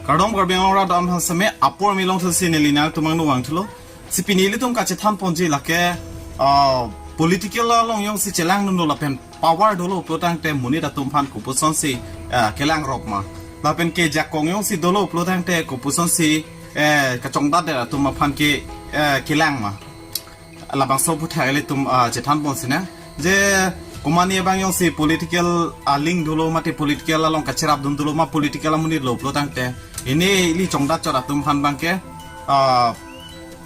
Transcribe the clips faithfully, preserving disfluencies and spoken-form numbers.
Kardom Karbi Anglong rat an aphan seme apor milong thasi neli nangtum angno vangthulo. Si pini ilitum kachethan ponji lake, ah, political along jongsi chelangdun dolo lapen power dolo pulo tangte monit atum aphan kopusonsi, ah, kelangrop ma. Lapen ke jakong jongsi dolo pulo tangte kopusonsi, eh, kachongdat atum aphan ke, eh, kelang ma. Labangso aputhak ilitum, ah, chethan ponsi nang. Je komane abang jongsi political, ah, link dolo mate political along kacherapdun dolo ma political amonit lo pulo tangte. Pini ili chongdat chot atum aphan abangke, ah,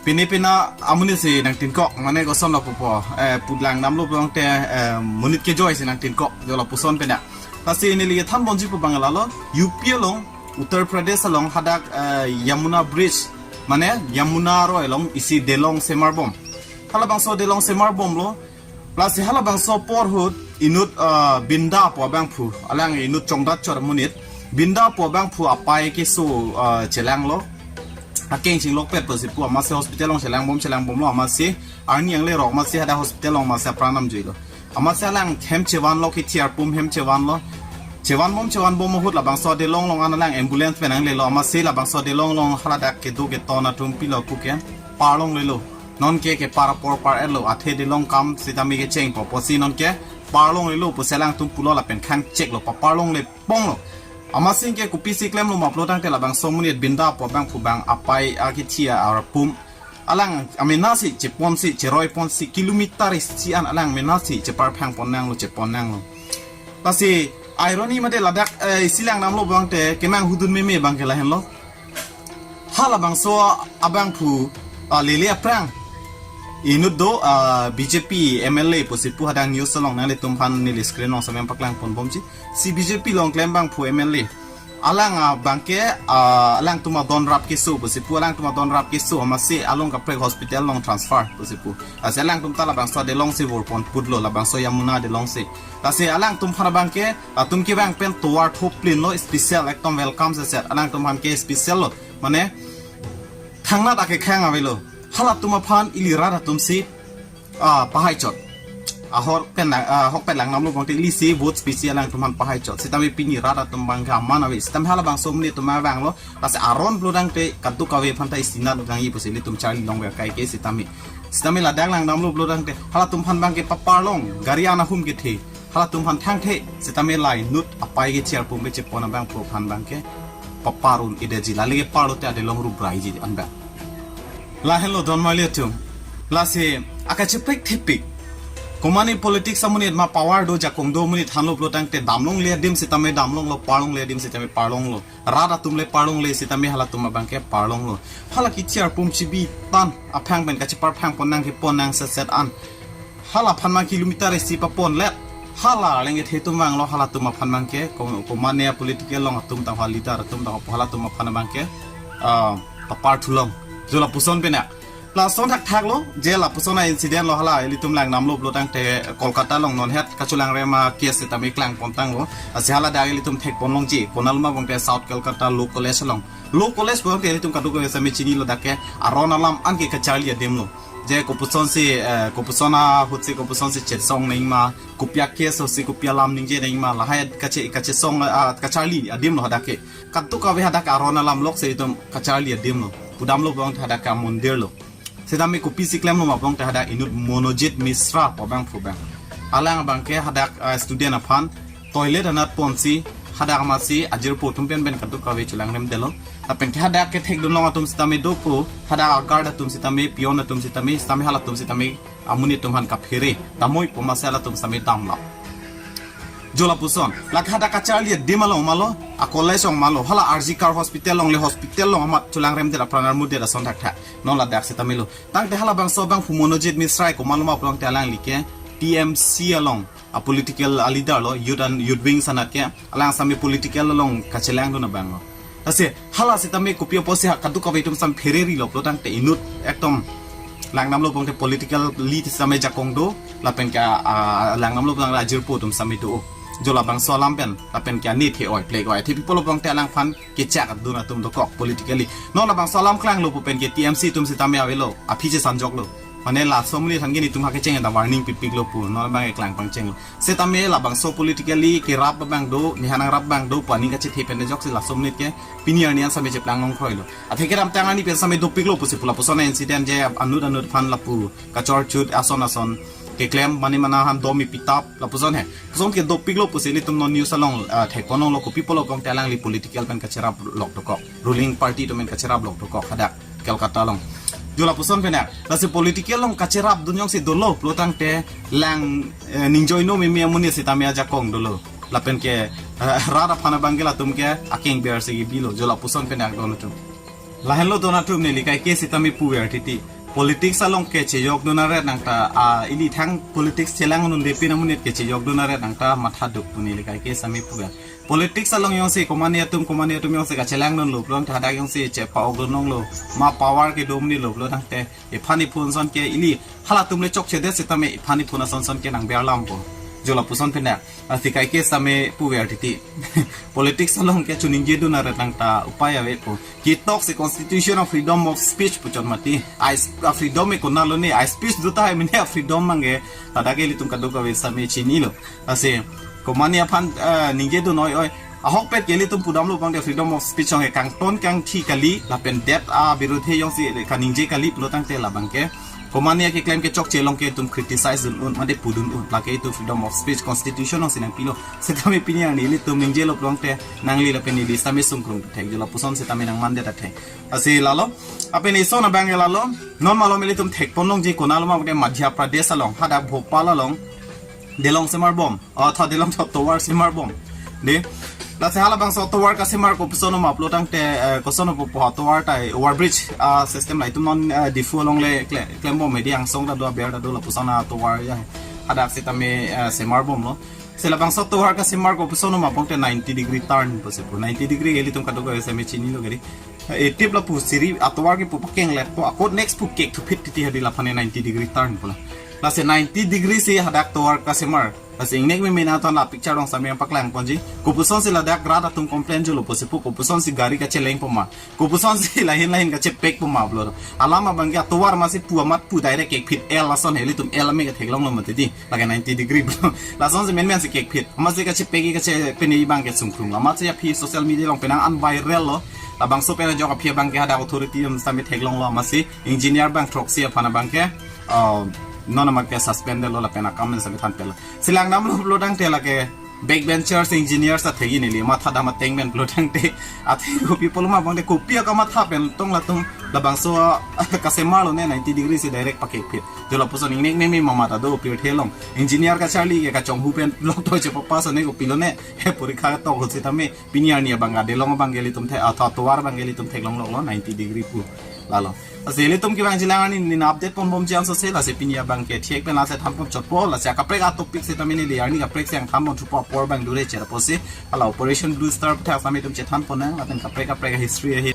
pini pina amonit si nangtinkok, mane kosonlo pupo, eh, putlang namlo pulo tangte, eh, monit kejoi si nangtinkok, jo lapuson pina. Lasi neli kethan ponji pu abang lalo, U P along, Uttar Pradesh along hadak, eh, Yamuna Bridge, mane Yamuna aroi along isi delong semarbom. Halabangso delong semarbomlo. Lasi halabangso apor ahut inut, eh, Binda pu abangphu, alang inut chongdat chot amonit, Binda pu abangphu apai keso, eh, chelanglo. Akeng chinglokpet pusi pu amatsi hospital along chelangbom chelangbomlo, amatsi arni angle rok amatsi hadak hospital along amatsi apran namjuilo. Amatsi alang hem chevanlo, kithi arpum hem chevanlo. Chevanbom chevanbom ahut labangso adelong along an alang ambulance pen nanglelo, amatsi labangso adelong along haladak kedo keton atum pilo puke parlonglelo. Nonke kepar apor par-etlo, athe delong akam sitame kechengpo pusi nonke parlonglelo pusi alangtum pulo lapen khangcheklo, paparlongle ponglo. Amatsi ke kopisi klemlo ma pulo tangte labangso amonit Binda pu abangphu abang apai akithi arpum alang amenasi cheponsi, cheroiponsi, kilometer isi an alang amenasi cheparphang ponnanglo, cheponnanglo. Lasi irony mate ladak, eh, isi lang namlo abangte kemang hudun meme abangke lahenlo. Halabangso abangphu, ah, lele aphrang inut do, ah, B J P M L A pusi pu hadak news along nanglitum aphan neli screen along seme paklang ponbomji. Si B J P along klem abangphu M L A. Alang abangke, ah, alangtum adon rap keso pusi pu, alangtum adon rap keso amatsi along kaprek hospital along transfer pusi pu. Lasi alangtum ta labangso adelongsi vorpon putlo, labangso Yamuna adelongsi. Lasi alangtum aphan abangke, atum kevang pen tovar thoplinlo, special ekdom welcome seset. Alangtum aphan ke special lo. Mane thangnat akekhang avelo. Halatum aphan ili rat atumsi, ah, pahai chot. Ahok pen lang, ah, ahok pen lang namlo abangte ilisi vote pisi alangtum aphan pahai chot. Sitame pini rat atum abangke aman ave. Sitame halabangso amonit atum avanglo. Lasi aron pulo tangte kadokave aphan ta isinat nangji pusi ilitum charli longver akai ke sitame. Sitame ladak lang namlo pulo tangte halatum aphan abangke paparlong, gari an ahum kethe. Halatum aphan thangthe, sitame la inut apai kechi arpum kechepon abangphu aphan abangke papar un-edetji, lale keparlote adelong rubraiji an abang. Lahenlo don mali atum. Lasi akacheprek thepik. Komane politics amonit ma power do, jakong do amonit thanlo pulo tangte damlongle adim sitame damlonglo, parlongle adim sitame parlonglo. Rat atum le parlongle sitame halatum abangke parlonglo. Hala kithi arpum chibi tan aphang pen kacheparphang ponnang keponnang seset an. Hala aphan ma kilometer isi paponlet. Hala arleng kethe atum vanglo, halatum aphan abangke ko-, komane political along atum tang, ha leader atum tang, halatum aphan abangke, ah, papar thulong. Jo lapuson pena. Lason thakthaklo, je lapuson a-incident lo, hala ilitum lang namlo pulo tangte Kolkata along non het kachelangrem a-case sitame klang pontanglo. Lasi haladak ilitum thek ponlongji, konat ma abangte South Kolkata Law College along. Law College pulo tangte ilitum kadokave sitame chinilo, dak ke aron alam anke kacharli adim lo. Je kopusonsi, eh, kopuson ahutsi kopusonsi chesong nangji ma, kopi a-case ahutsi kopi alam ningje nangji ma, lahai kache, kachesong, ah, kacharli adim lo hadak ke. Kadokave hadak aron alam lok si itum kacharli adim lo. Pudamlo abang hadak ke amondir lo. Sitame kopisi klemlo ma abangte hadak inut Monojit Misra pu abangphu abang. Alang abangke hadak, ah, student aphan toilet anat ponsi hadak amatsi ajirpo atum pen pen kadokave chelangremdetlo. Lapen ke hadak kethekdunlong atum sitame dopo, hadak a-guard atum sitame, peon atum sitame, sitame halatum sitame amonit atum aphan kaphere, damoi pu amatsi halatum sitame damlo. Jo lapuson, lake hadak kacharli adim along ma lo, a-college along ma lo, hala R G Kar hospital along le, hospital along amat chelangremdet, apran armudet ason thakthak. Non ladak sitame lo. Tangte halabangso abangphu Monojit Misra ke komatlo ma pulo tangte alangli ke T M C along a-political a-leader lo, youth and youth wings anat ke, alang sitame political along kachelangdun abang lo. Lasi hala sitame kopi apotsi ha kadokave atum sitame phererilo pulo tangte inut ekdom lang namlo pulo tangte politically sitame jakong do, lapen ke, ah, lang namlo pulo tangte ajirpo atum sitame do. Jo labangso alam pen, lapen ke ani the-oi, plek-oi, the people pulo tangte alangphan kechak adun atum dokok politically. Non labangso alam klanglo pu pen ke T M C atum sitame avelo, aphi chesanjoklo. Mane laso amonit aphan ke netum ha kecheng ta warning pipiklo pu, non abang eklang pangchenglo. Setame labangso politically kerap abang do, nehanang rap abang do pu aning kachethe pen ajoksi laso amonit ke pini arni an same cheplang nangkroilo. Athe kedamtang arni pen same dopiklo pusi pu lapuson incident je anut anut aphan lapu kachorchut ason ason keklem mane mana han domi pitap lapuson he. Puson ke dopiklo pusi ilitum non news along, ah, thekponlonglo, kopi pulo pulote alangli political pen kacherap lok dokok, ruling party atum pen kacherap lok dokok hadak Kolkata along. Jo lapuson pen ya, lasi political along kacherapdun jongsi dolo pulo tangte lang, eh, ningjeino meme amonit setame ajakong dolo. Lapen ke, eh, rat aphan abang ke latum ke akeng ber si kebilo. Jo lapuson pen ya don atum. Lahenlo don atum, neli kaike setame puver titi. Politics along kechejokdun aret nangta, ah, ili thang politics chelang nunde pin amonit kechejokdun aret nangta mathaduk pu neli kaike setame puver. Politics along jongsi komane atum, komane atum jongsi kachelangdunlo pulo tangte hadak jongsi chepa-okdun longlo, ma power kedo amonitlo pulo tangte ephan iphun ason ke ili halatum le chokchedet setame ephan iphun ason ason ke nangberlampo. Jo lapuson pen ya, lasi kaike setame puver titi. Politics along ke choningjedun aret nangta upai avepo. Ketoksi constitution of freedom of speech puchot mati. Ai s-, a freedom e konatlo ne, ai speech do tahai mene a freedom abang ke. Hadak ke ilitum kadokave setame chinilo. Lasi komane aphan, eh, ningjedun oi oi. Ahokpet ke ilitum pudamlo abang de freedom of speech jong ke kangton kangthi kali, lapen det abirudhe jongsi kaningje kali pulo tangte labang ke komane akeklem kechokche along ke itum criticize dun un, mate pudun un. Lake itum freedom of speech constitution alongsi nangpilo. Setame pini arni ilitum ningjelo pulo tangte nangli lapen ili setame sungkrung thek. Jo lapuson setame nangmandet athek. Lasi lalo. Lapen ison abang ke lalo. Non malom ilitum thekponlongji konatlo ma pulote Madhya Pradesh along, hadak Bhopal along delong semarbom. Oh, tha, delong tha tovar semarbom. De. Lasi halabangso tovar kasemar kopuson ma pulo tangte, eh, koson pupo ha tovar ta overbridge, ah, system la itum non, eh, Diphu along le kle-, klembom, medi angsong ta do, aber ta do lapuson atovar ya. Hadak setame, eh, semarbomlo. Lasi labangso tovar kasemar kopuson ma pulote ninety degree turn pusi pu. Ninety degree ke ilitum kadokave setame chinilo kedi. Eh, tip lapu siri atovar ke pu pakeng le pu akot next pu kek thuphit titi hadi laphan ninety degree turn pula. Lasi ninety degree si hadak tovar kasemar. Lasi ingnek meme nangtum la picture along setame paklang ponji. Kopusonsi ladak rat atum complain jolo pusi pu, kopusonsi gari kachelengpo ma, kopusonsi lahin lahin kachepekpo ma pulo. Alam abang ke atovar masi pu amat pu direct kekphit el ason he, ilitum el ame ketheklonglo mati di. Lake ninety degree pulo. Lasonsi menmensi kekphit. Amatsi kachepek kache pene abang ke sungkrung. Amatsi aphi social media along penang an viral lo. Labangso pen ajok aphi abang ke hadak authority atum setame theklonglo, amatsi engineer bang throksi aphan abang ke, uh, non amat ke suspendedlo lapen akam setame thanpetlo. Lasi langdamlo pulo tangte lake backbenchers, engineers athegi neli mathadam ateng pen pulo tangte, athe kopi pulo ma pulote kopi akamatha pen tong latum labangso kasemarlo ne ninety degree si direct pakekphit. Jo lapuson ingnek meme mama ta do pirthe along. Engineer kacharli ke kachonghu pen lok to chepapass ne kopilo ne. He porikha tok ho setame pini arni abang ke delong abang ke ilitum the, atha tovar abang ke ilitum theklongloklo ninety degree pu. Lalo. Lasi ilitum kevangji lang arni neli update ponbomji ansose, lasi pini abang ke thek pen lasi thanpon chotpo, lasi akaprek atopic setame neli arni kaprek si nangthanpon thupo apor abang dure chera pusi. Hala Operation Blue Star pu thak setame itum chethanpon nang, lapen kaprek kaprek history ahin.